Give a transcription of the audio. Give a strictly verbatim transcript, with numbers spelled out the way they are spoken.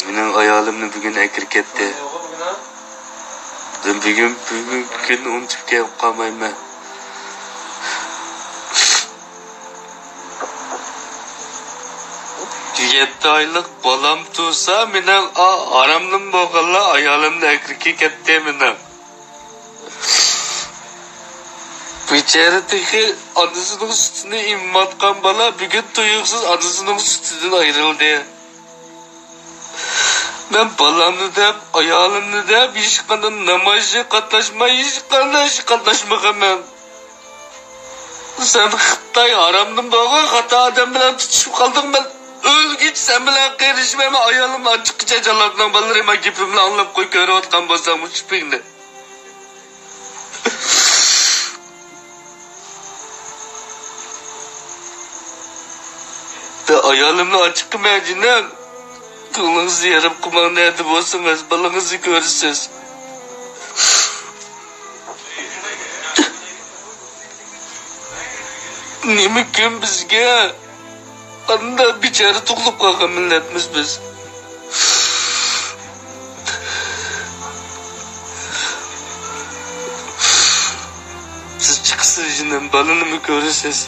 مېنىڭ ئايالىمنى بۈگۈن ئەكىرىپ كەتتى. مەن بۈگۈن، بۈگۈنكى كۈننى ئۇنتۇپ كېلىپ قالمايمەن. يەتتە ئايلىق بالام تۇغسا، مېنىڭ ئا-، ئارامدىن بولغانلا ئايالىمنى ئەكىرىپ كەتتى مېنىڭ. بىچارە تېخى ئانىسىنىڭ سۈتىنى ئېمىۋاتقان بالا بۈگۈن تۇيۇقسىز ئانىسىنىڭ سۈتىدىن ئايرىلدى. مەن بالامنى دەپ، ئايالىمنى دەپ، ھېچقانداق نامايىشقا قاتناشماي، ھېچقانداق ئىشقا قاتناشمىغانمەن. سەن خىتاي ھارامدىن بولغان خاتا ئادەم بىلەن تۇتۇشۇپ قالدىڭ. مەن ئۆلگۈچە سەن بىلەن قېرىشمەيمەن. ئايالىمنى ئاچچىققىچە جانلاردىڭ بالىلىرى، مەن گېپىمنى ئاڭلاپ قوي، كۆرۈۋاتقان بولساڭ مۇشۇ گېپىڭنى. ئايالىمنى ئاچچىققا مەجىنەم. كۆڭلىڭىزنى يېرىم قىلماڭ، نەدە بولسىڭىز، بالىڭىزنى كۆرىسىز. نېمە كۈن بىزگە؟ قانداق بىچارە تۇغۇلۇپ قالغان مىللەتمىز بىز. سىز چىقىسىز جېنىم، بالىنىمۇ كۆرىسىز.